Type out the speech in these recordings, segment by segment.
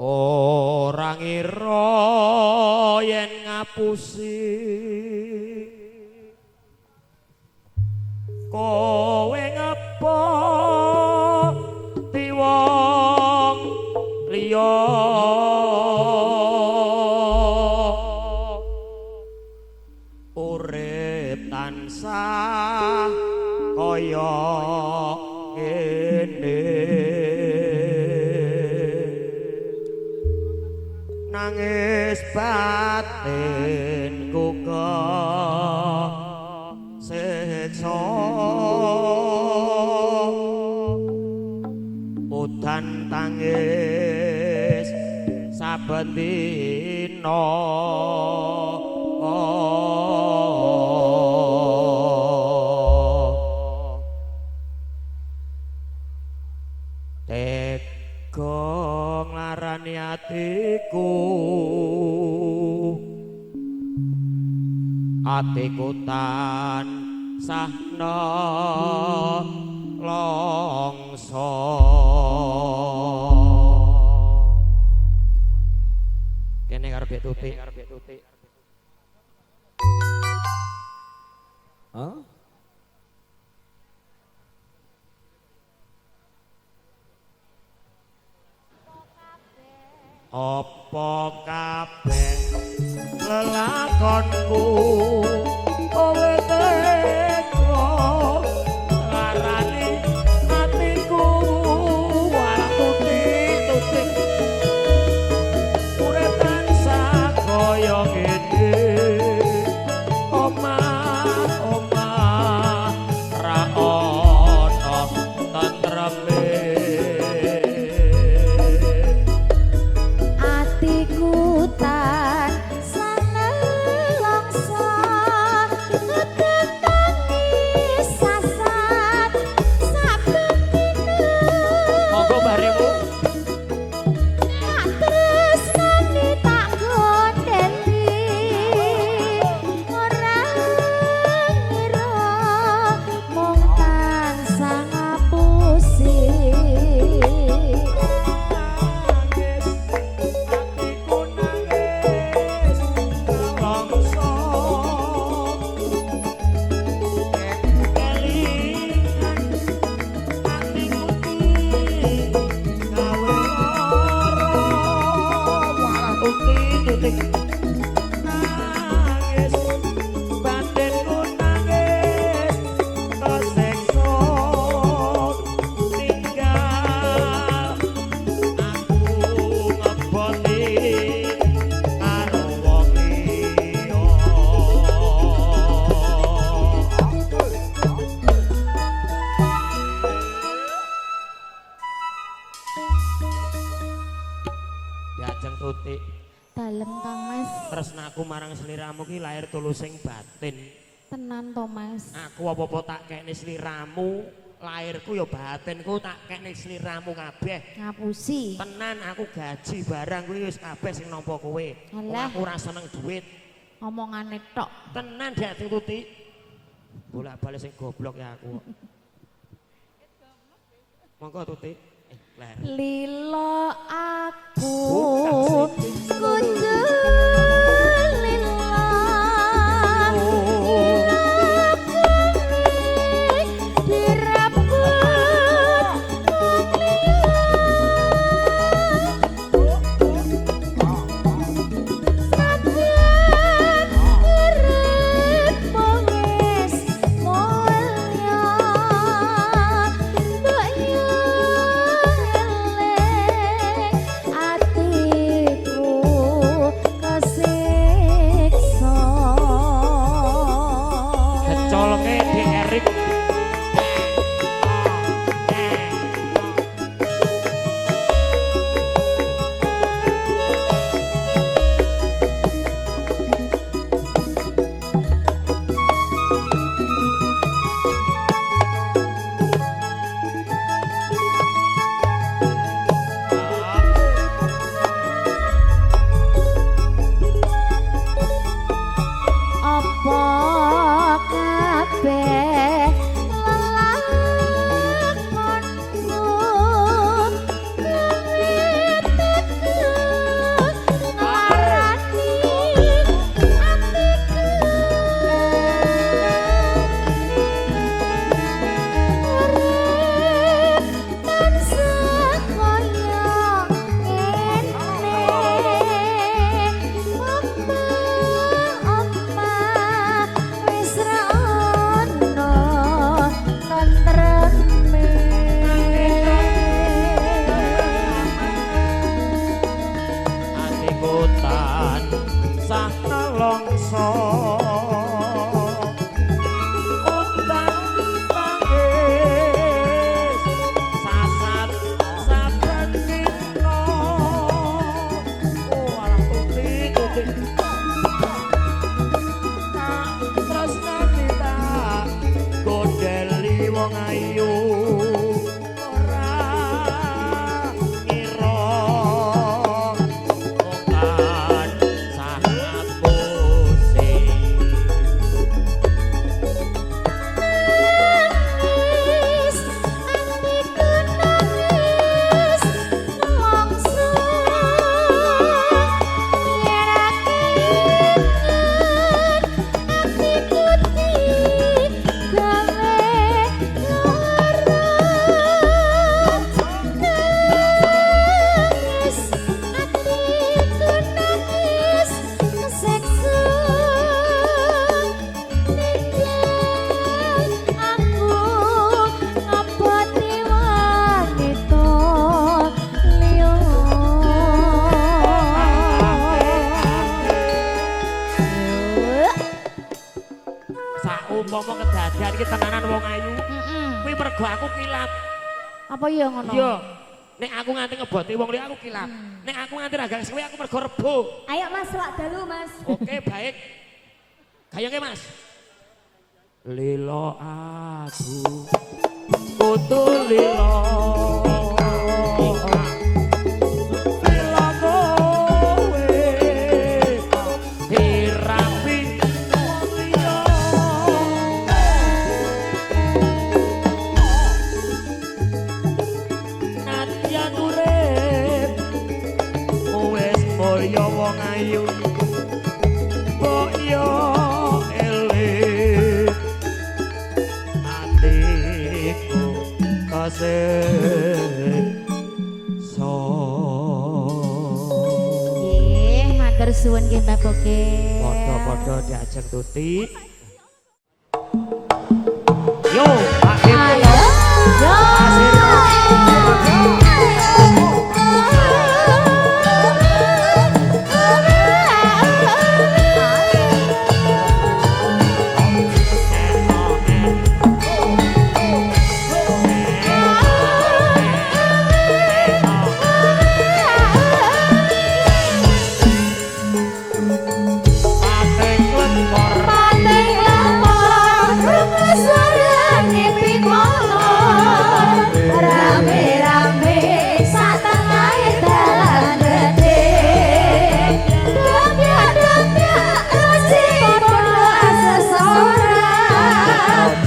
Ora ngira yen ngapusi kowe ngepoti wong liya urip tansah kaya ngene nangis batinku kesiksa udan tangis saben dina. Tega nglarani atiku, atiku tansah nelongso. Kene karo Bek Tutik. Hah? Apa kabeh lelakonku kowe tega larani atiku walah tutik tutik urip tansah kaya ngene omah omah ra ono tentreme. Atiku tansah nelongso ngetentangis sasat saben dina. Monggo Mbah Remu. Tak tresnani tak gondeli ora ngira mung tansah ngapusi. Nangis atiku nangis nelongso kelingan atiku ki gawe lara walah tutik tutik nangis batinku nangis keseksa tinggal aku ngeboti karo wong liya. Diajeng Tutik, Dalem Kang Mas. Tresnaku marang sliramu ki lahir tulusing batin. Tenan to Mas. Aku apa-apa tak kekne sliramu, lahirku ya batinku tak kekne sliramu kabeh. Ngapusi. Tenan aku gaji barang kuwi wis kabeh sing nampa kowe. Wong Alah. aku ora seneng duit. Omongane tok. Tenan Diajeng Tutik. Bolak-balik sing goblok ya aku. Monggo Tutik. Ler. Lilo aku Bukan sih. kudu lilo direbut wong liya. Saben urip wis mulya mbok yo eling atiku. Mergo aku kilap. Apa iya ngono? Iya. Nek aku nganti ngeboti wong liya aku kilap. Nek aku nganti ragang suwe aku mergo rebo. Ayo Mas, lak dalu Mas. Oke, baik. Gayenge Mas. Lilo aku kutu lilo. Lilo kowe dirapi wong liya. Nadyan urip wis mulya wong ayu mbok yo eling atiku kaseksa. Nggih, matur suwun nggih Mbah Bogel. Padha-padha diajeng tuti. Yo, Pak Kim. Ayo. Yo. Pating lemor. Pating lemor, krungu suarane pikolo. Rame-rame sak tengahe dalan gedhe. Domyak-domyak resi padha asesora.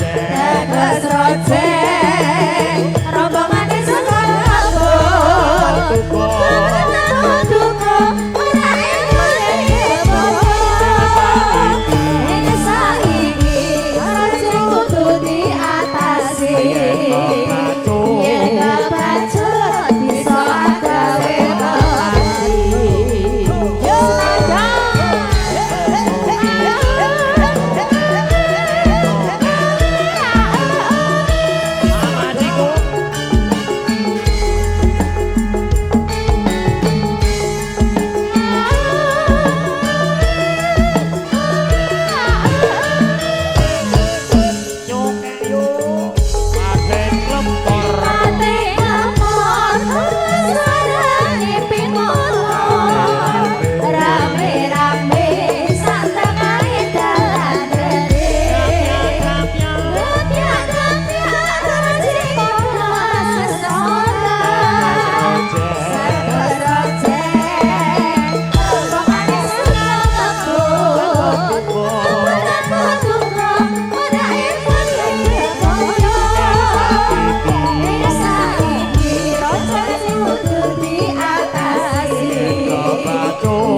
Dados rojek, rombongane saka kabur. Duka ora eling boyo. Ing saiki raja kudu diatasi. Yen kebacut bisa gawe pepati. Yo Mama Ciko. Nyokek yo. Pating lempor. Pating lemor, suarane pingolo. Rame-rame sak tengahe dalan gedhe. Domyak-domyak raji padha asesora. Dados rojek, rombongane saka kebun. Duka ora eling boyo. Ing saiki raja kudu diatasi.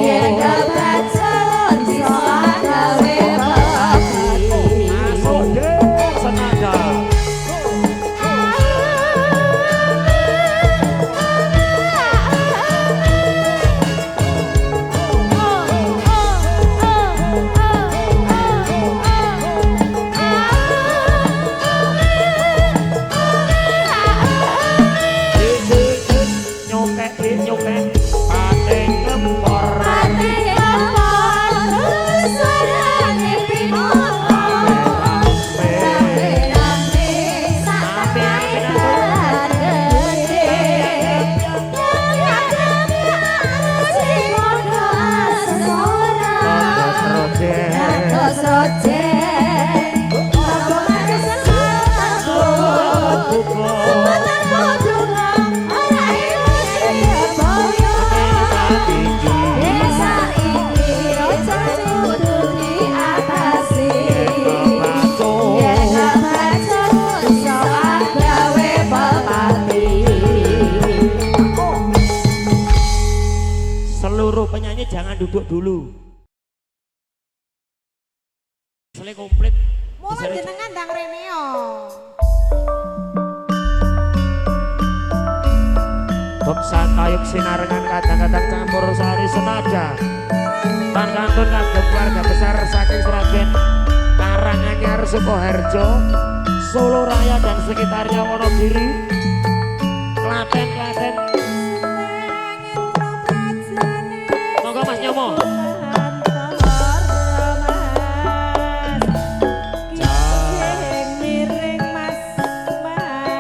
Yen kebacut bisa gawe pepati. Masuk deh senada. Nyokek nyokek. Pating lempor. Pating lemor, suarane pingolo. Rame-rame sak tengahe dalan gedhe. Domyak-domyak resi padha asesora. Dados rojek, rombongane saka kebun. Tanpa duka ora eling boyo. Desa iki raja kudu diatasi. Yen kebacut iso gawe pepati. Seluruh penyanyi jangan duduk dulu. Selesai komplit. Mula jenengan ndang rene yo. Beksa tayub sinarengan kadang-kadang campur sari senada. Tan kantun kagem keluarga besar saking Sragen, Karanganyar, Sukoharjo, Solo Raya dan sekitarnya Wonogiri, Klaten, Klaten. Monggo Mas Nyomo. Miring Mas Mas.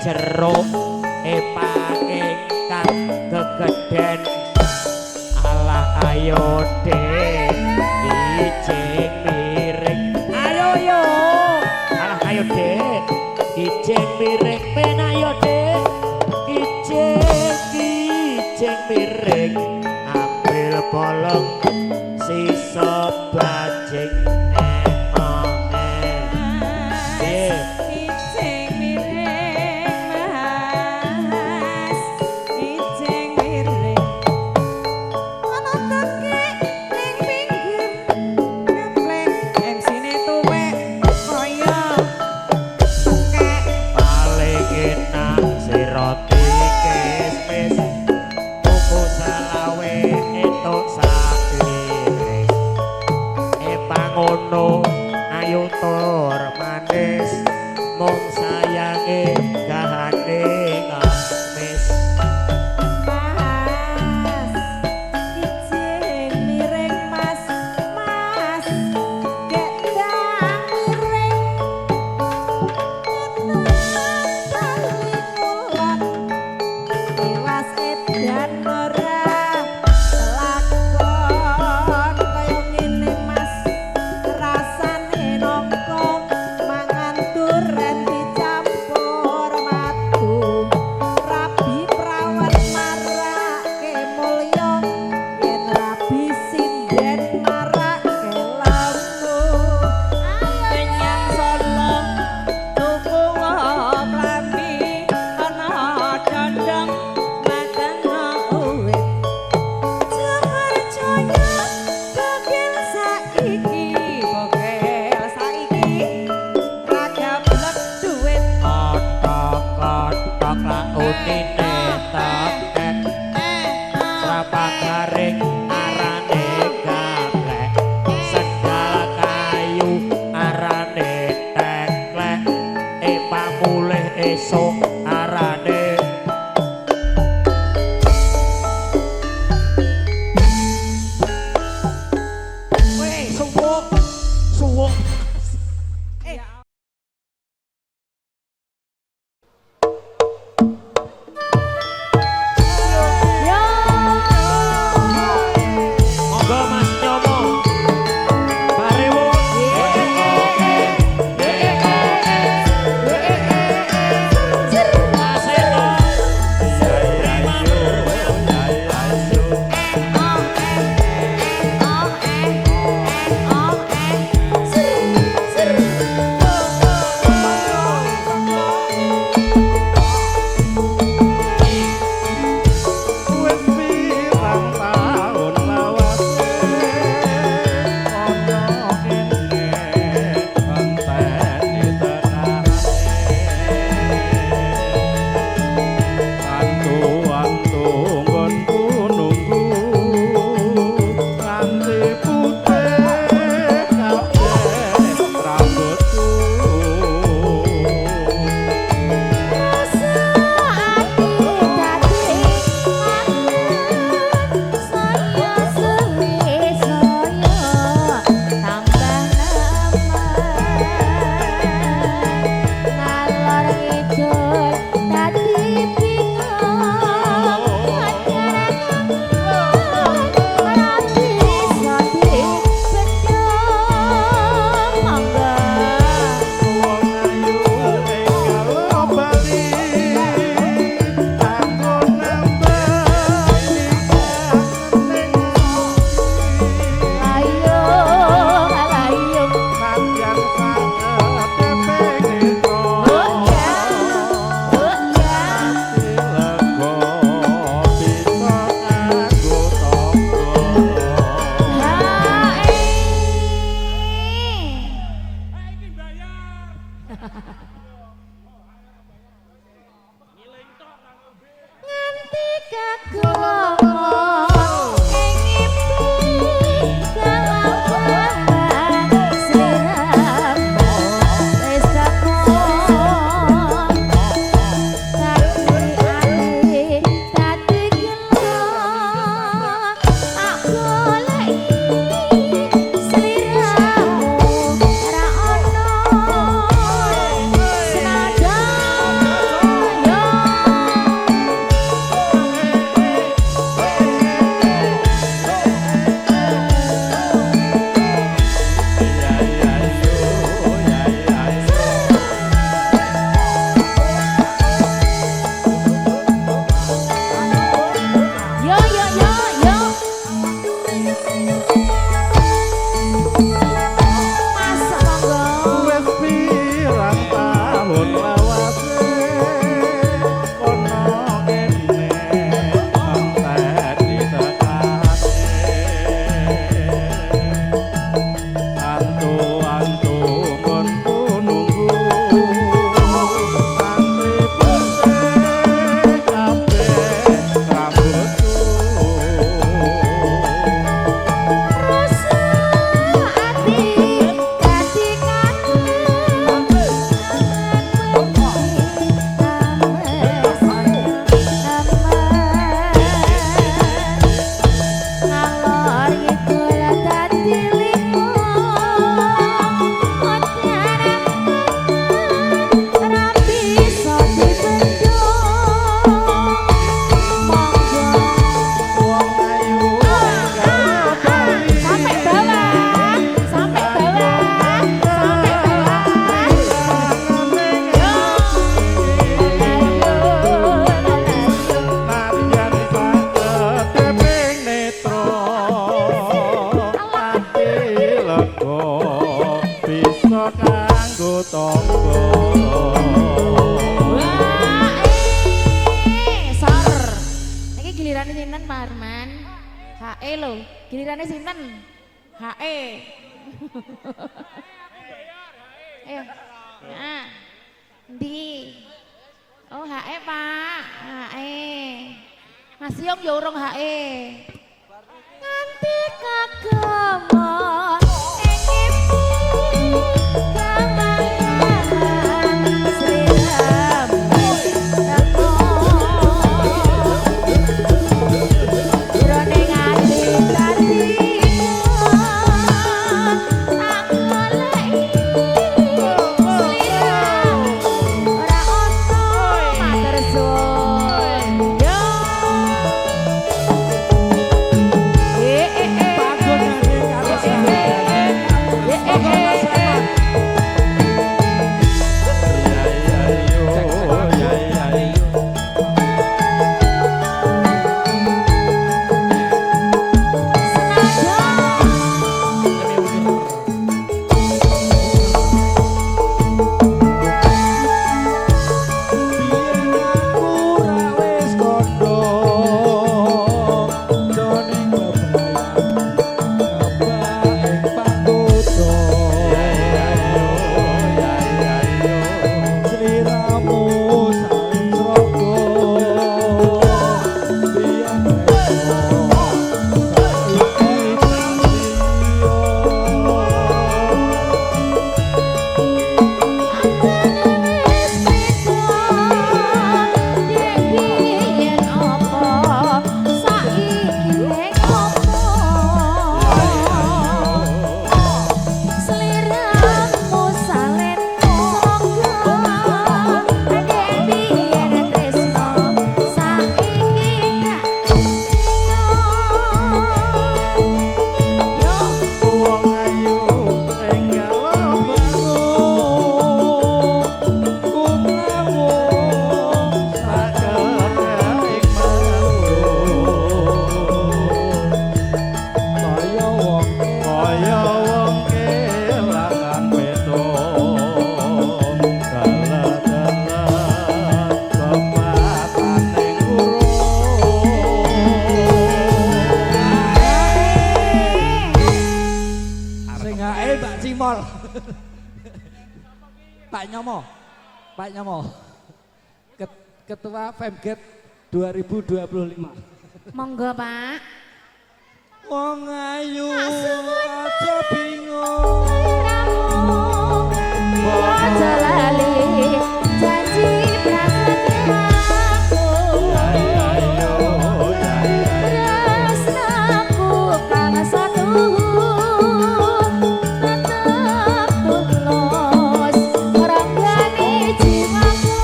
jeruk epangingkang gegeden alah ayo dek kijing miring ayo yo alah ayo dek kijing miring ben ayo dek kijing kijing miring ambil bolong sisa bajing Ijing miring Mas, ijing miring. Ana tekek ning pinggir gaplek, MC-ne tuwek kaya tekek. Paling enak si roti kismis tuku selawe entuk sairis epangono ayo tur manis mung sayange gahane ngemis. Mas, ijing miring Mas, Mas, gendang miring. Kali kulon, tiwas edan ora kelakon kaya ngene Mas, rasane nangka mangan duren dicampur madu. Rabi prawan marake mulya yen rabi sinden marake lemu. Menyang Solo tuku klambi ana dondong mateng uwit. Percaya bogel saiki, bogel saiki ra gablek duit. Kotok-kotok launine tekek srapa garing arane gaplek sendal kayu arane teklek epamulih esuk arane. Weh, suwuk suwuk. Yo. Monggo Mas Nyomo. Barewo. Mas Eko. Wis pirang taun lawase ana kene enteni tekane antu-antu nggonku nunggu nganti putih kabeh rambutku. Wong ayu enggal bali aku nambani kangen Ayo, ayo. Panjang saketepe ngetro Oh ya, oh ya. Ati lega bisa kanggo tangga. Nganti kagowo ing ngipi kalawan sliramu wis kapok dadi ati dadi gelo tak goleki sliramu ra ono. tangga. Wah, sor. Niki gilirane sinten Pak Arman? HE lho, gilirane sinten? HE. Ayo. Nah. Ndi? Oh, HE, Pak. HE. Mas Yong ya urung HE. Nganti kagemot ing ngipi kamangan sliramu teko. Jroning ati dadiku tak goleki sliramu ora ono matur suwun. Yo. Eh eh eh. Panggonane karo Eh eh eh eh. Ya ya yo ya ya. Senajan Biyen aku ra wis kandha, jroning bebrayan ngebak ing panggoda. Ya ya yo. Sliramu saling sraga, biyen tresno saiki dadi wis beda yen biyen apa saiki lek apa sliramu salen sraga yen biyen tresno saiki gak yo. Wong ayu enggal bangun kumlawung sakedhik mangun. kaya wong Kaya wong kelangan petung, dalah-dalah pepatane urung. Sing hae Mbak Cimol. Pak Nyomo. Pak Nyomo. Ketua Femget 2025. Monggo Pak. Wong ayu aja bingung. Sliramu aja lali janji prasetyaku. Ya ya yo ya ya. Tresnaku kang satuhu tetep tulus ngrangani jiwaku.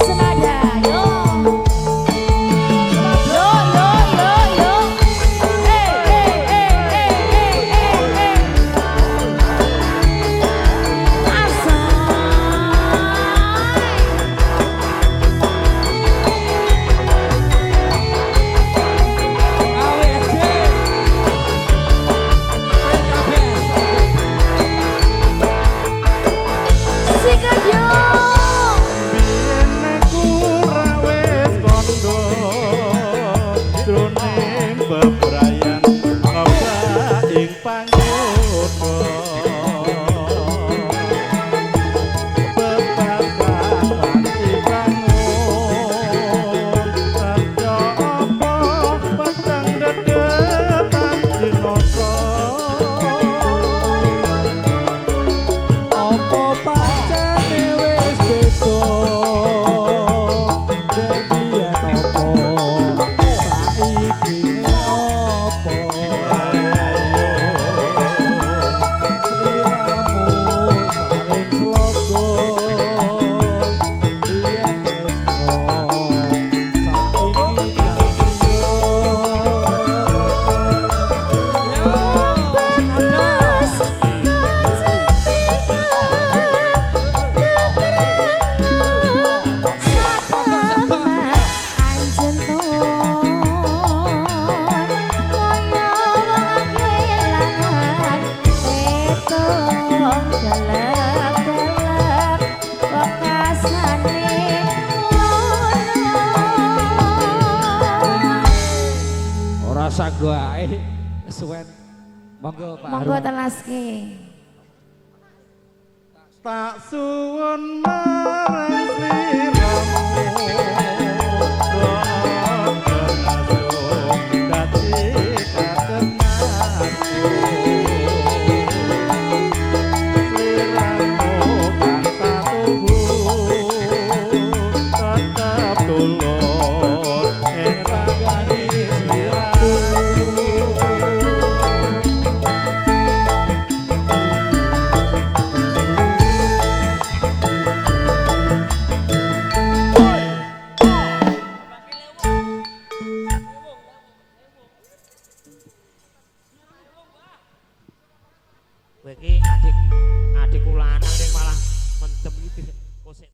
Senada yo yo yo yo yo. Eh eh eh eh eh eh eh. AWSJ. PKB. Sikat yo. Biyen aku ra wis kandha, jroning bebrayan ngebak ing panggoda. Bebabatan dibangun, sabda apa peteng dedepan dinasa. Apa pancene wis beda? Dek biyen apa? Saiki apa? Sliramu saling sloga, biyen tresno saiki Terus dalam. Sanggo ae kesuwen. Monggo Pak Monggo Harman. telaske. Tak suwun marang sliramu dadi katenanku sliramu kang satuhu tetep tulus ing ragane sliramu. Kowe iki adik adikku lanang ning malah mendem iki kok sik.